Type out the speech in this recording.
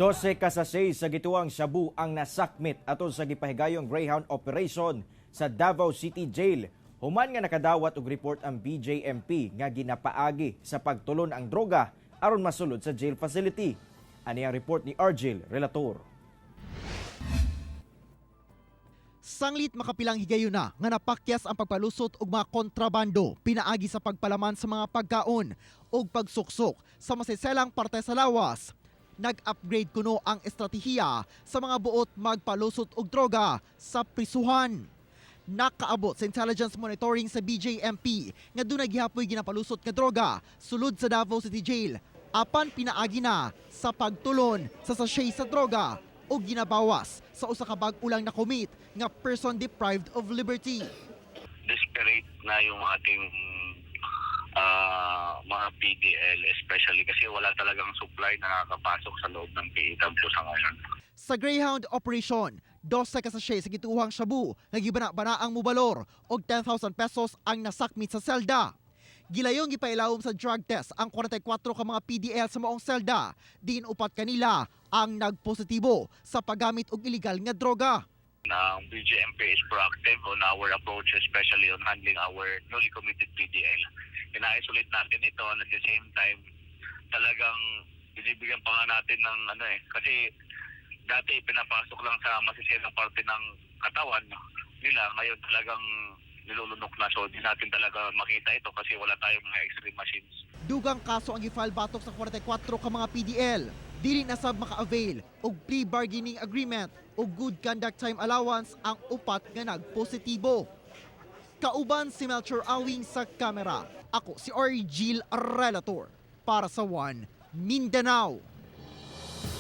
12 ka sachet sa gituohang shabu ang nasakmit atol sa gipahigayong Greyhound operation sa Davao City Jail. Human nga nakadawat og report ang BJMP nga ginapaagi sa pagtulon ang droga aron masulod sa jail facility. Ani ang report ni Argel Relator. Sanglit makapilang higayuna nga napakyas ang pagpalusot og mga kontrabando pinaagi sa pagpalaman sa mga pagkaon ug pagsuksok sa masiselang parte sa lawas. Nag-upgrade kuno ang estratehiya sa mga buot magpalusot og droga sa prisuhan. Nakaabot sa intelligence monitoring sa BJMP nga dunay gihapoy ginapalusot nga droga sulod sa Davao City Jail apan pinaagi na sa pagtulon sa sachet sa droga o ginabawas sa usa ka bag-o lang na commit nga person deprived of liberty. Desperate na yung ating mga PDL, especially kasi wala talagang supply na nakakapasok sa loob ng PE Campo sa ngayon. Sa Greyhound operation, 12 ka sachet sa gituohang shabu nga gibana-bana ang mubalor og 10,000 pesos ang nasakmit sa selda. Gilayong gipailawom sa drug test ang 44 ka mga PDL sa maong selda, diin upat kanila ang nagpositibo sa paggamit og illegal nga droga. Ang BJMP is proactive on our approach, especially on handling our newly committed PDL. Ina-isolate natin ito and at the same time, talagang binibigyan pa nga natin ng ano eh, kasi dati pinapasok lang sa masiselang parte ng katawan nila, ngayon talagang nilulunok na, so di natin talaga makita ito kasi wala tayong mga x-ray machines. Dugang kaso ang gi-file batok sa 44 ka mga PDL. Dili na sab maka-avail og plea bargaining agreement o good conduct time allowance ang upat nga nagpositibo. Kauban si Melchor Awing sa kamera. Ako si Argil Relator para sa One Mindanao.